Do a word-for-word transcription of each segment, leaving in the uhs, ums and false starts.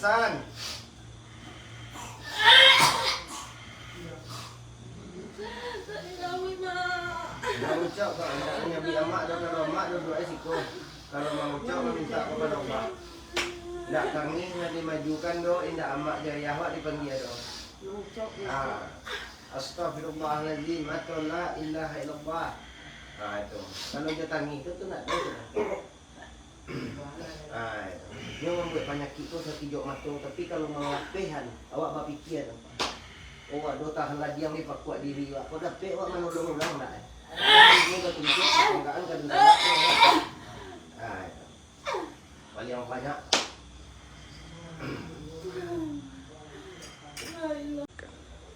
San. Jan ucap, Kak. Indak nyabi amak doh, kalau amak doh duduak siko. Kalau mangucap, mamintak kapado Allah. Indak tangih nan dimajukan doh, indak amak jariah awak dipanggia doh. Ah, astagfirullahalazim, atau la ilaha illallah. Ah, itu. Kalau jo tangih tu, tu nak tahu. Ah, itu. Nyo mambuek panyakik tu sakijok mato, tapi kalau malapehan, awak bapikia tu. Oh, awak doh tahan ladiang dipakuak diri awak. Kok dapek awak manolong urang ndak, eh? Ini batunjuak kebanggaan ka dunsanak tu, eh. Ah, itu. Paling banyak.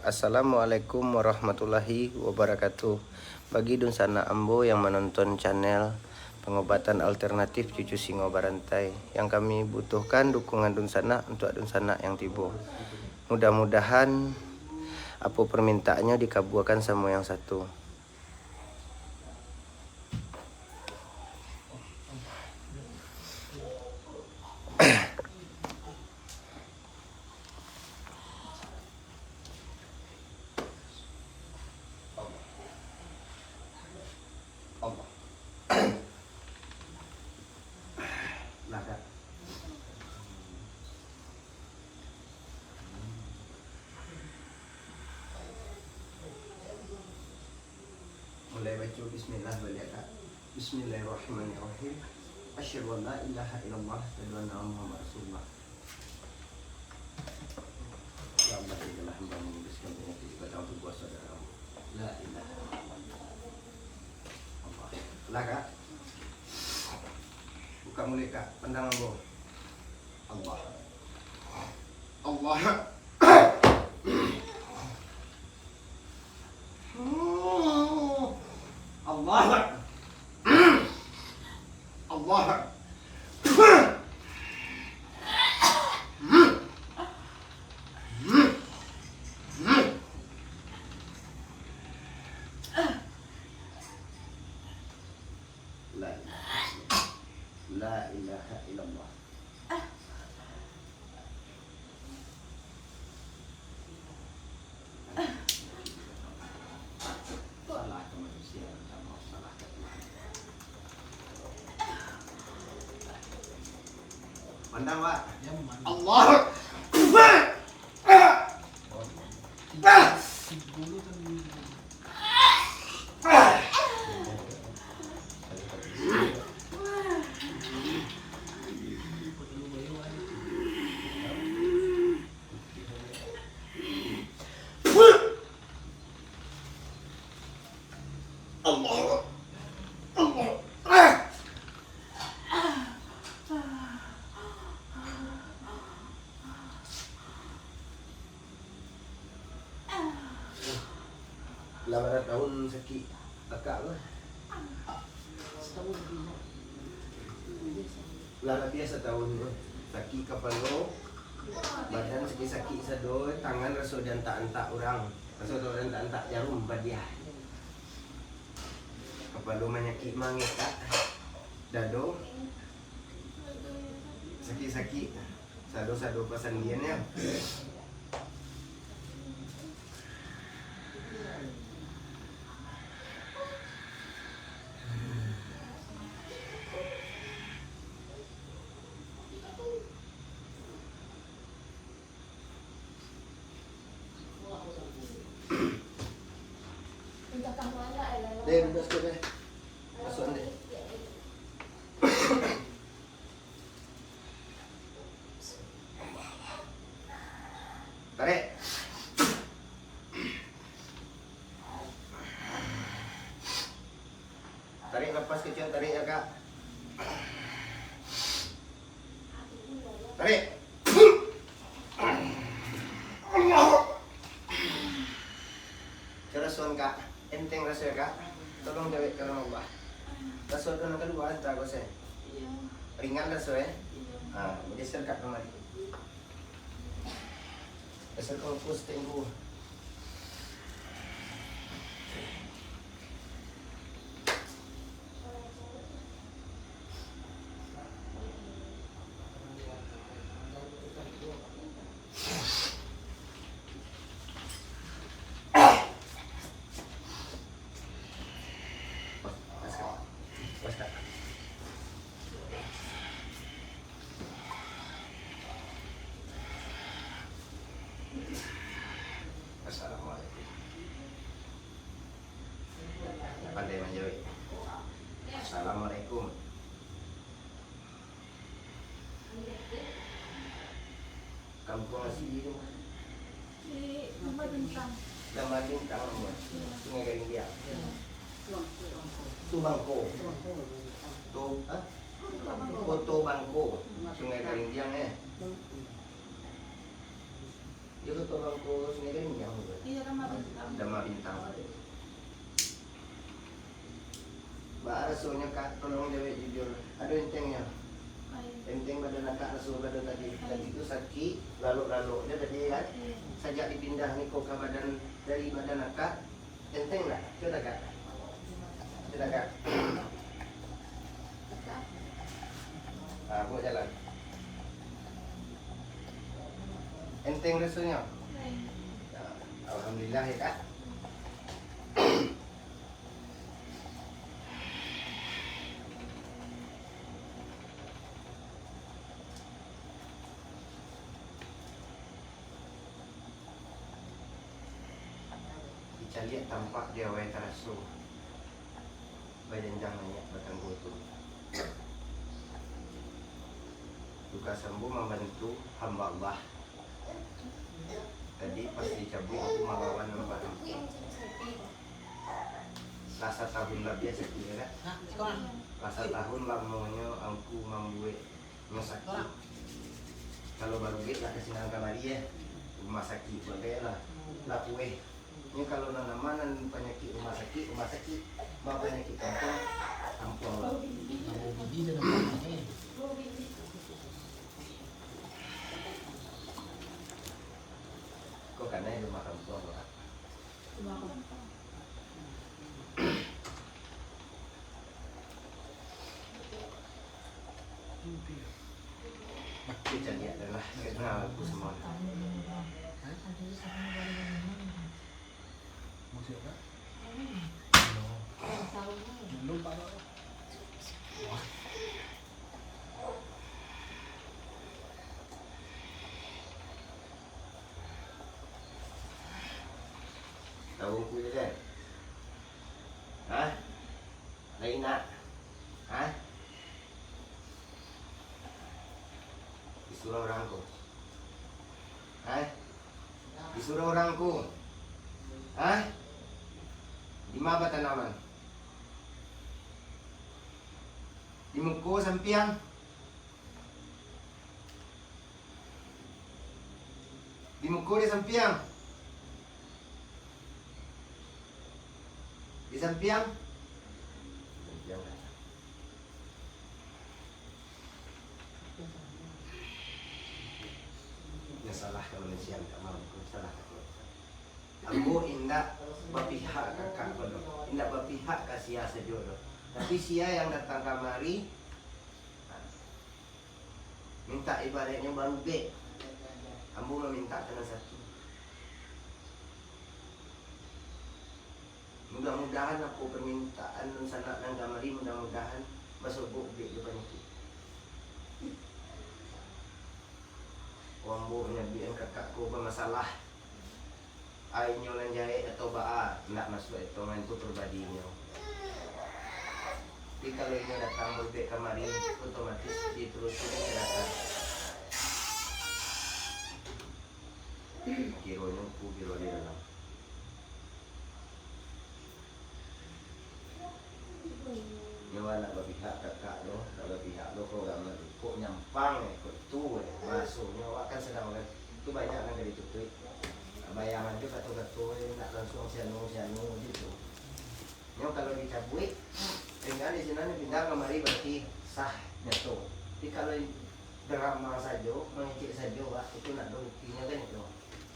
Assalamualaikum warahmatullahi wabarakatuh. Bagi dunsanak ambo yang manonton channel Pengobatan Alternatif Cucu Singo Barantai, yang kami butuhkan dukungan dunsanak untuak dunsanak yang tibo. Mudah-mudahan apo permintaannyo dikabuakan samo yang satu. Allah. Lah, Kak. Mulai baco bismillah baliak, Kak. Bismillahirrahmanirrahim. Asyhadu an la ilaha illallah, asyhadu anna Muhammad Rasulullah. Ya Allah, jadikanlah hamba-Mu membersihkan penyakit di batang tubuh saudara hamba. La ilaha illallah. Allah. Lah, Kak. Buka mulut, Kak. Pandang ambo. Allah. Allah. Allah. Allah. La ilaha illallah. La ilaha illallah. Salah ka manusia, minta maaf, salah ka Tuhan. Pandang, Wak. Allahu Akbar. Allah. Allah. Lah bara tahun sakik akak tu? Lah labiah satahun tu. Sakik kapalo, badan sakik-sakik sado, tangan raso diantak-antak urang, raso diantak-antak jarum padiah. Kapalo manyakik mangekak, dado sakik-sakik. Sado-sado pasandian, yo. Deh, buka sikit, deh. Masuak, deh. Tarik. Tarik napas kecil, tarik, yo, Kak. Tarik. Allahu. Karasoan, Kak. Enteng raso, yo, Kak. Tolong jawek karano Allah. Raso nan kaduo, entah raso. Iyo. Ringan raso, eh? Iyo. Ha, bageser, Kak, kamari. Geser ka posting ku. Kampuang asli tu? Di Damba Bintang. Damba Bintang, Sungai Garinggiang. Tu Bangko. Tu, ha? Koto Bangko, Sungai Garinggiang, eh. Iyo, Koto Bangko, Sungai Garinggiang tu. Iyo, Damba Bintang. Damba Bintang. Baa rasonyo, Kak? Tolong jawek jujur. Ado entengnyo? Enteng badan Akak raso badan tadi. Tadi tu sakik, lalok-lalok je tadi, kan? Sajak dipindah niko ka badan, dari badan Akak, enteng dak? Cubo, Kak. Cubo, Kak. Ah, buek jalan. Enteng rasonyo? Alhamdulillah, ya, Kak. Dicaliak tampak di awai taraso, bajanjang naiak batanggo tu. Tugas ambo mambantu hamba Allah. Tadi pas dicabuik, ambo malawan nampak-nampak. Lah satahun labiah sakik, yo kan? Lah satahun lamonyo angku mambuek nyo sakik. Kalau barubek lah ka sinan kamari, eh. Rumah sakik bagai lah. Lah kueh. Nyo kalau nan aman, nan panyakik rumah sakik, rumah sakik. Ba panyakik kampuang, kampuang lah. Ko kanai rumah kampuang lah. Kita lihat lah, kenal aku semua. Hah? Maksud apa? Belum. Belum, Pak. Tahu ku je kan? Hah? Lain nak? Hah? Disuruh orang ku. Hah? Disuruh orang ku. Hah? Di ma batanaman? Di muko sampiang? Di muko di sampiang? Di sampiang? Sampiang. Nyo salah ka manusia, minta maaf, salah ka Tuhan. Ambo indak bapihak ka Akak ko doh, indak bapihak ka sia sajo doh. Tapi sia yang datang kamari, mintak ibaratnyo barubek, ambo mamintak ka nan satu. Mudah-mudahan apo parmintaan dunsanak nan kamari, mudah-mudahan basobok ubek jo panyakik. Ambo manyabuik ka Akak ko bamasalah. Ai inyo nan jahek atau baa, indak masuak etongan tu pribadinyo. Tapi kalau inyo datang barubek kamari, otomatis dituruti tindakan. Kironyo ku kiro di dalam. Nyo awak nak bapihak ka Akak doh, nak bapihak doh ka urang nan kok nyampang, eh, kok itu, eh. Bahasonyo awak kan sadang kan, tu banyak nan ka ditutuik. Bayangan tu kato-kato, eh, nak lansuang si anu, si anu, gitu. Nyo kalau dicabuik, ringan di sinan pindah kamari barati sah, nyato. Tapi kalau drama sajo, mangecek sajo, wak, itu ndak ado buktinyo kan itu.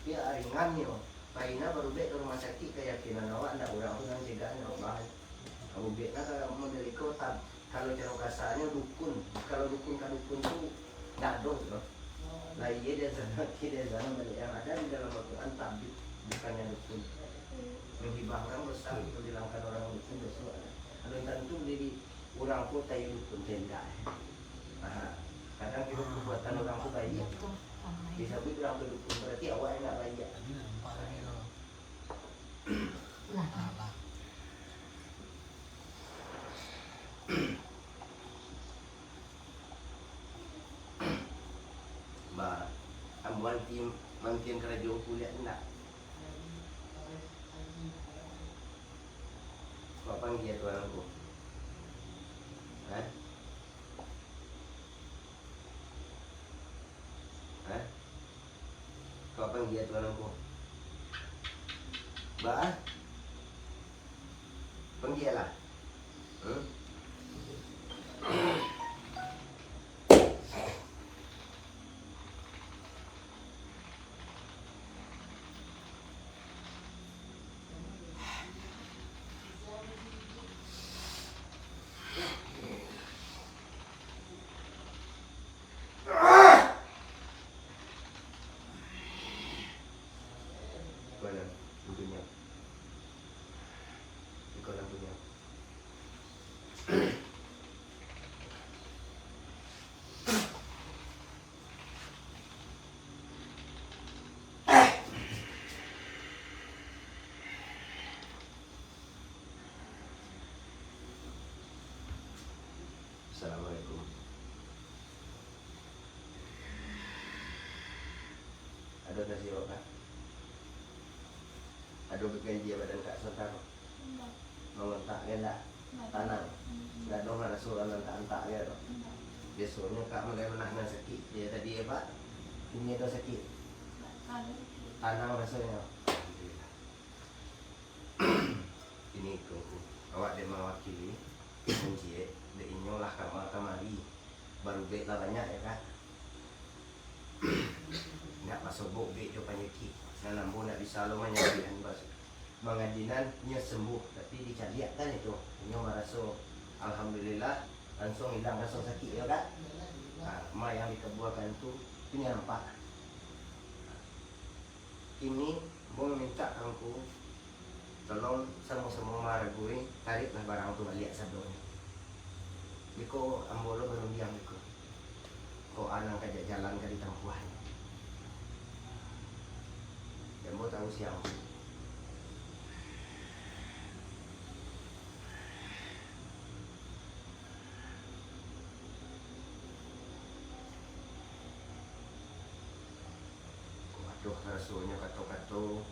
Tapi ringan nyo, paina barubek ka rumah sakik, kayakinan awak ndak urang tu nan cegah nyo, bah. Barubek lah kalau model iko, tab-, kalau caro kasarnyo dukun. Kalau dukun ka dukun tu ndak ado tu. Lah iye dia sana, dia sana baliak. Yang ada di dalam Al-Quran tabib, bukannya dukun. Menghibah orang dosa, menghilangkan orang dukun dosa. Alun tantu diri urang ko tayu dukun tu indak. Nah, kadang kiro perbuatan urang tu baiak. Disabuik urang tu dukun, berarti awak yang ndak baiak. Bah, am-, Manti-, mantian karajo kuliah tu ndak? Kok panggia Tuhan angku? Hah? Hah? Kok panggia Tuhan angku? Bah? Panggialah. Hmm? Mana? Lampunyo. Iko lampunyo. Assalamualaikum. Ado nasi awak kah? Ado bajanji badan kak sabanta ko? Indak. Mangontak ka indak? Indak. Tanang? Mm-mm. Indak doh maraso urang antak-antak ka tu? Indak. Biasonyo kak mulai manahan sakik, dio tadi yo, Pak? Kini ado sakik? Indak, ado sakik. Tanang rasonyo? Alhamdulillah. Kini ko, awak dek mawakili, manciek, dek inyo lah kama-, kamari. Barubek lah banyak, yo, Kak? Ndak basobok bek jo panyakik. Nan ambo ndak bisa lo manyabuik, mangadinan nyo sembuh, tapi dicaliak kan itu. Inyo maraso, alhamdulillah, langsuang ilang raso sakik, yo, Kak? Nah, ma yang dikabuakan tu, tu nyo nampak. Kini, ambo mamintak ka angku, tolong samo-samo maaragoi, tariklah barang tu baliak sadonyo. Beko ambo lo barundiang beko. Kok anang kajak jalan ka ditampuahnyo. Ambo tahu siang. Aduh, rasonyo kato-kato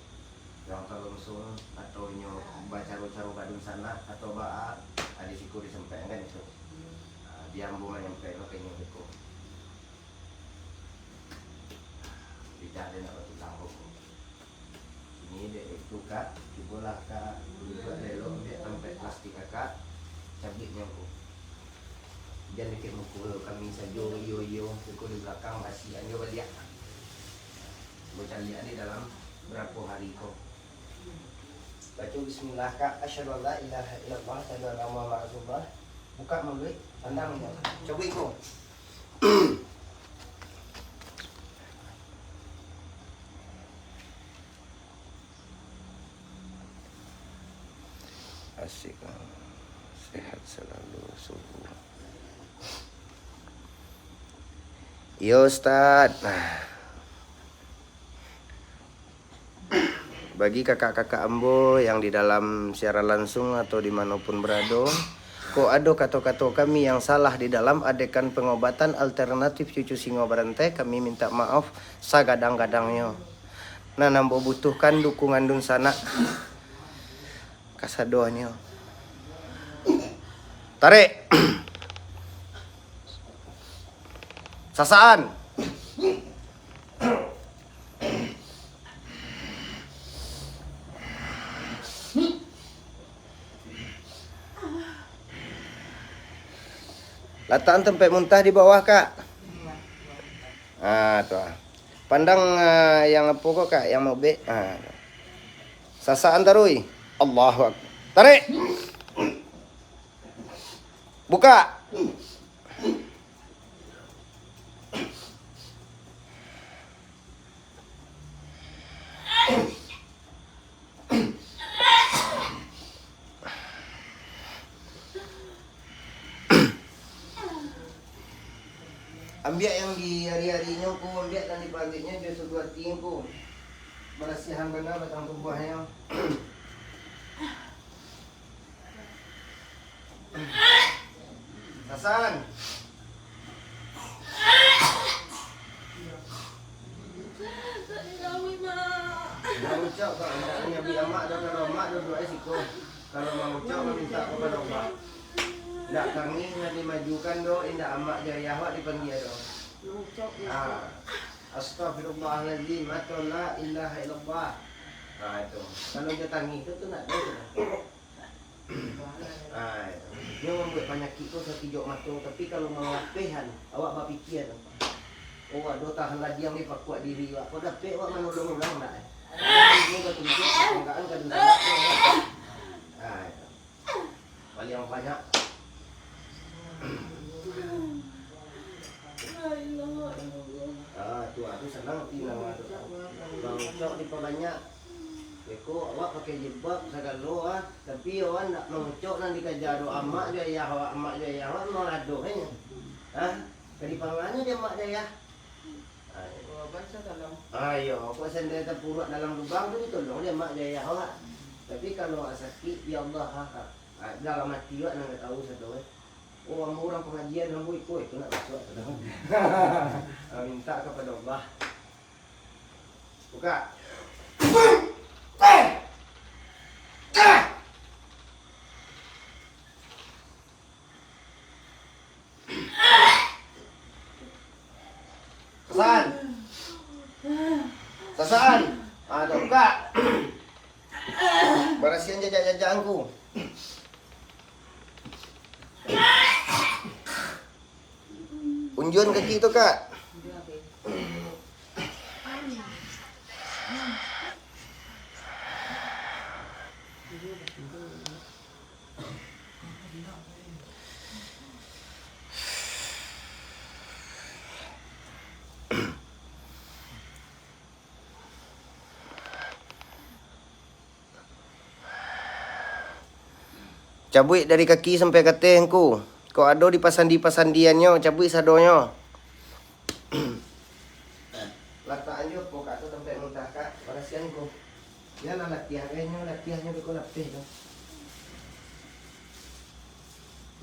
yang talonsuang, atau inyo bacaro-caro badunsanak, atau baa, ado siko disampaikan itu. Ah, bia ambo manyampaikan ka inyo beko. Lidah den nak batulang ko. Kini dek itu, Kak, cubolah Kak duduak elok, ambiak tampek plastik Kakak, cabuiknyo ko. Jan dakek muko kami sajo, iyo, iyo, iko di balakang basiahan jo baliak. Ambo caliak di dalam barapo hari ko. Baco bismillah, Kak. Asyhadu an la ilaha illallah, asyhadu anna Muhammadan rasulullah. Buka muluik, pandang inyo. Cabuik ko. Asik, ah. Sehat selalu, subuh. Yo, Ustaz. Bagi kakak-kakak ambo yang di dalam siaran langsung atau di mano pun berado, kok ado kato-kato kami yang salah di dalam adegan pengobatan alternatif cucu singo barantai, kami minta maaf sagadang-gadangnyo. Nan ambo butuhkan dukungan dunsanak kasadonyo. Tarik. Sasaan. Latakan tampek muntah di bawah, Kak. Ah, tu ah. Pandang, ah, yang apo ko, Kak, yang maubek. Ah. Sasaan taruih. Allahu Akbar. Tarik. Buka. Ambiak yang di ari-arinyo ko, ambiak nan di paruiknyo jo satu ati ko. Barasiahan bana batang tubuahnyo. Hasan. Mangucok kok, indak manyabuik amak doh, kalau amak doh duduak siko. Kalau mangucok, mamintak kapado Allah. Indak tangih nan dimajukan doh, indak amak jo ayah awak dipanggia doh. Ah, astagfirullahalazim, atau la ilaha illallah. Ah, itu. Kalau jo tangih tu, tu ndak ado tu. Ah, itu. Nyo mambuek panyakik tu sakijok mato, tapi kalau mangapehkan, awak bapikia tu. Oh, ado tahan ladiang ni pakuak diri awak. Kok dapek awak manolong urang ndak, eh? Ini batunjuak kabanggaan ka dunia. Ah, itu. Paling banyak. Ah, tu, ah, tu sanang ati nama tu. Mangucok dipabanyak. Beko awak pakai jilbab sagalo, ah, tapi awak ndak mangucok nan dikaja do amak jo ayah awak, amak jo ayah awak memang ado, eh. Ah, ka dipanganyo di amak jo ayah. Ayo, kok sandal tapuruak dalam lubang tu ditolong dek mak jo ayah awak. Tapi kalau awak sakik, ya Allah, ha, ha. Ha, dalam ati awak nan ka tahu sado, eh. Oh, ambo urang pangajian, ambo iko, iko nak masuak sado. Ha, minta kapado Allah. Buka. Sasan. Sasan. Ah, dah buka. Barasian jajak-jajak angku. Unjuan kaki tu, Kak. Cabuik dari kaki sampai ka ateh, Ngku. Kok ado di pasandi-pasandiannyo, cabuik sadonyo. Latak anjo po ka ateh tampek muntah, Kak. Barasian ko. Yo lah latiah, eh, nyo latiah nyo beko lapeh tu.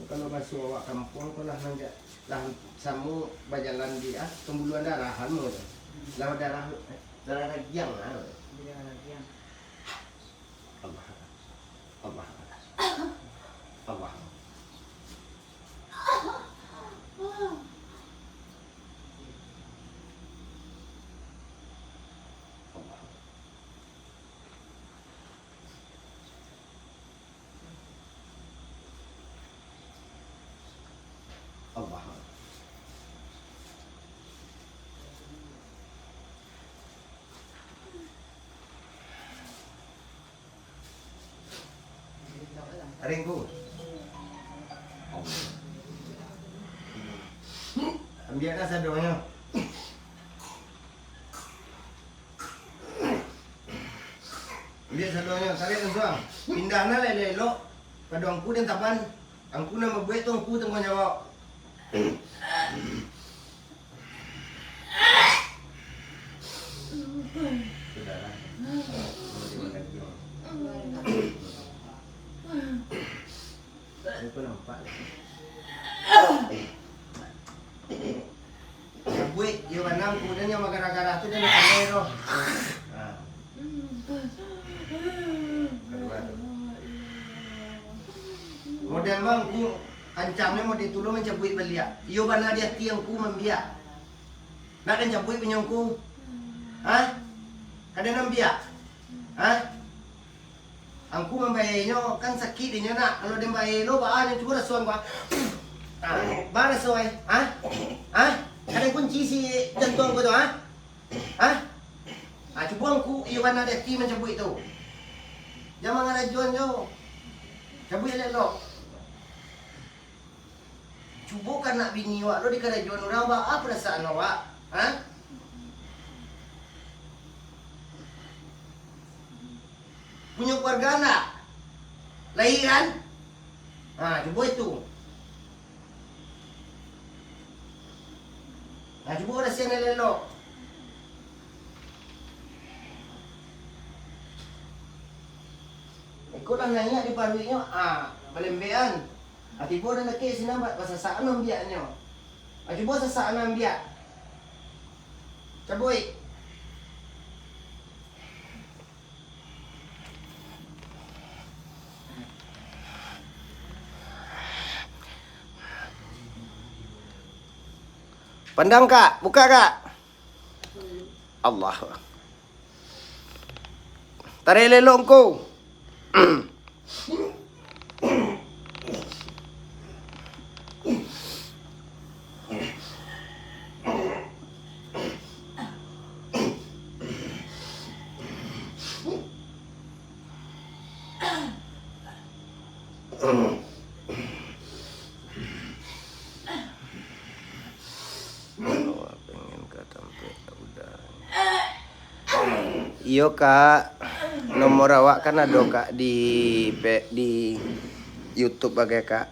Kalau baso awak kampuang ko lah manjak, lah samo bajalan di, ah, pembuluan darah anu tu. Lah darah, eh, darah ragiang lah. Darah ragiang. Allah. Allah. Allah. Allah. Allah. Ringku. Ambiaklah sadonyo. Ambiak sadonyo, tarik lansuang. Pindah nah elok-elok. Pado angku den taban. Angku nan babuek tu angku tangguang jawab. Sudahlah. Angku nampak. Cabuik, iyo bana, angku den nan bagarah-garah tu den nan pandai tu. Nah. Model mah angku ancaman model tu lo mancabuik baliak. Iyo bana di ati angku mambiak. Nak den cabuik punyo angku? Hah? Ka den ambiak? Hah? Angku mambaenyo kan sakik dinyo nak. Kalau den bae lo, baa nyo cubo rasoan ko. Ah, baa raso ai? Hah? Hah? Ka den kunci si jantuang ko tu, hah? Hah? Ah, cubo angku iyo bana di ati mancabuik tu. Jan mangarajoan jo. Cabuik elok-elok. Cubo ka anak bini awak lo dikarajoan urang, baa parasaan awak? Hah? Punyo keluarga ndak? Lai kan? Ha, cubo itu. Ha, cubo barasian elok-elok. Iko lah naiak di paruiknyo, ah, balembekan. Ah, tibo nan dakek sinan ba-, basasakan ambiaknyo. Ah, cubo sasakan ambiak. Cabuik. Pandang, Kak. Buka, Kak. Allah. Tarik elok-elok ngku. Bawa pengen ka tampek udah. Iyo, Kak. Nomor awak kan ado, Kak, di pe-, di YouTube bagai, Kak.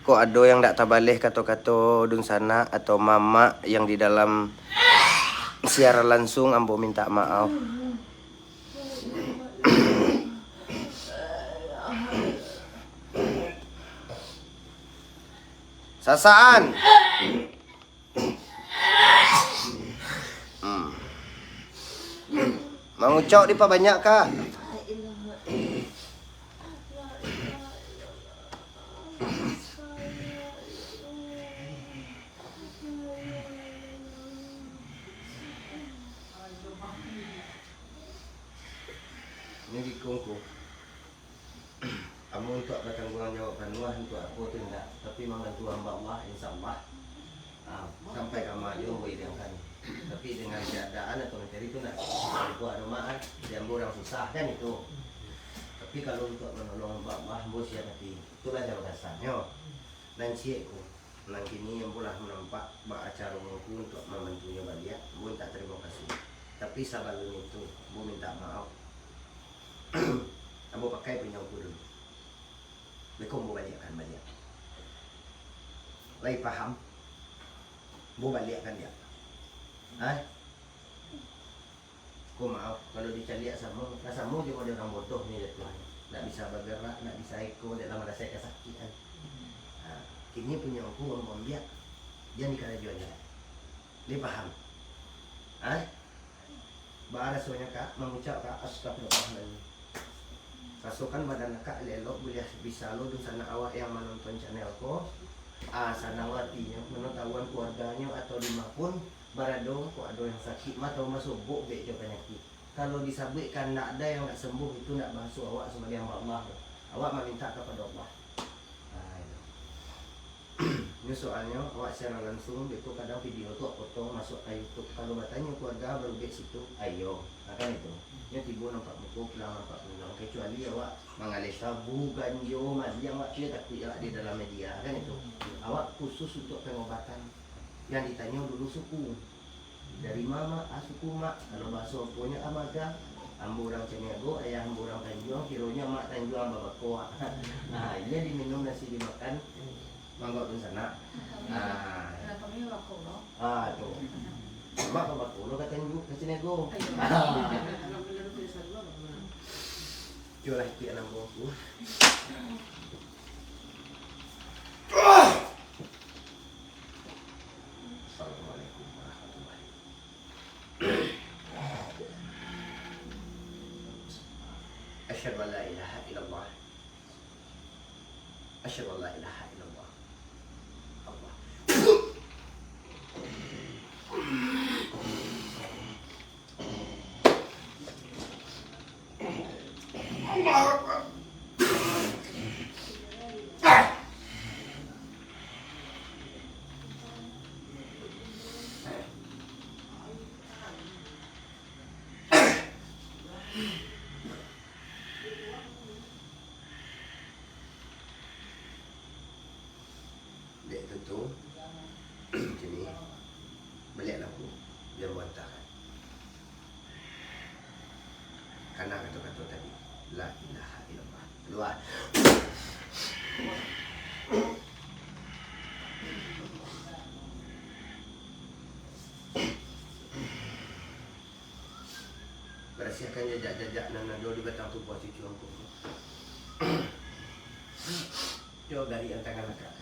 Kok ado yang ndak tabaleh kato-kato dunsanak atau mamak yang di dalam siaran langsung, ambo mintak maaf. Sasaan. Hmm. Mangucau dipabanyak, Kak. Ini dikungku. Ambo untuak batangguang jawab panuah untuak apo tu indak, tapi mambantu hamba Allah, insya Allah. Ah, sampai ka ma juo ambo idangkan. Tapi dengan keadaan atau mancari tu nak, ambo ado ma, di ambo urang susah kan itu. Tapi kalau untuak manolong hamba Allah, ambo siap hati. Itulah jawaban kasarnyo. Nan ciek ko. Nan kini ambo lah nampak baa caro ngku untuak mambantunyo baliak, ambo mintak tarimo kasih. Tapi sabalun itu, ambo mintak maaf. Ambo pakai punyo ngku dulu. Beko ambo baliakkan baliak. Lai paham? Ambo baliakkan dia. Ha? Ko maaf, kalau dicaliak samo, lah samo jo model urang bodoh ni dek Tuhan. Ndak bisa bagerak, ndak bisa iko, dek lah marasai kasakitan. Ha, kini punyo ngku ambo ambiak, jan dikarajoan lai. Lai paham? Ha? Baa rasonyo, Kak, mangucap, Kak, astagfirullahaladzim. Rasokan badan Kak elok-elok, buliah bisa lo dunsanak awak yang manonton channel ko, ah, sanang atinyo, mano tahuan keluarganyo atau di ma pun, barado, kok ado yang sakik mah, atau masobok bek jo panyakik. Kalau disabuikkan ndak ada yang ndak sembuh, itu ndak bahaso awak sabagai hamba Allah. Awak maminta kapado Allah. Nah, itu. Nyo soalnyo, awak siaran langsung, beko kadang video tu awak potong masuak ka YouTube. Kalau batanyo keluarga, baru bek situ, ayo. Nah, kan itu. Nyo tibo nampak muko, pulang nampak pulang. Kecuali awak mangaleh sabu, ganjo, maliang, awak tu yo takuik awak di dalam media, kan itu. Awak khusus untuak pengobatan. Yang ditanyo dulu suku. Dari ma, Mak? Ah, suku Mak. Kalau bahaso ambo nyo Amaga. Ambo urang Caniago, ayah ambo urang Tanjuang, kironyo Mak Tanjuang babako. Ah, inyo diminum nasi dimakan, mangko dunsanak. Ah. Kenapa mi babako lo? Ah, tu. Mak babako lo ka Tanju-, ka Caniago. Ayo. Ah. Cualah ikian ambo tu. Assalamualaikum warahmatullahi. Asyhadu an la ilaha illallah. Asyhadu an la ilaha illallah. Allah. Dek tu tu, kini, baliaklah ko, jan bantah. Kana kato-kato tadi, la ilaha illallah. Kalua. Barasiahkan jajak-jajak nan ado di batang tubuah cucu angku tu. Yo, dari antangan akak.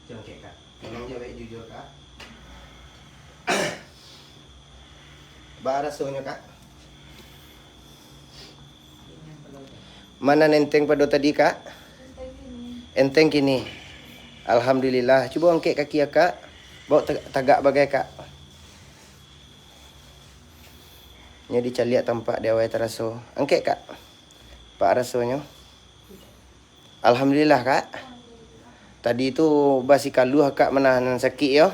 Cangkek, Kak. Tolong jawek jujur, Kak. Apo rasonyo, Kak? Mano nan enteng pado tadi, Kak? Enteng kini. Alhamdulillah. Cubo angkek kaki Akak. Baok ta-, tagak bagai, Kak. Nyo dicaliak tampak di awai taraso. Angkek, Kak. Apo rasonyo? Alhamdulillah, Kak. Tadi tu basikaluah Akak manahan sakik yo.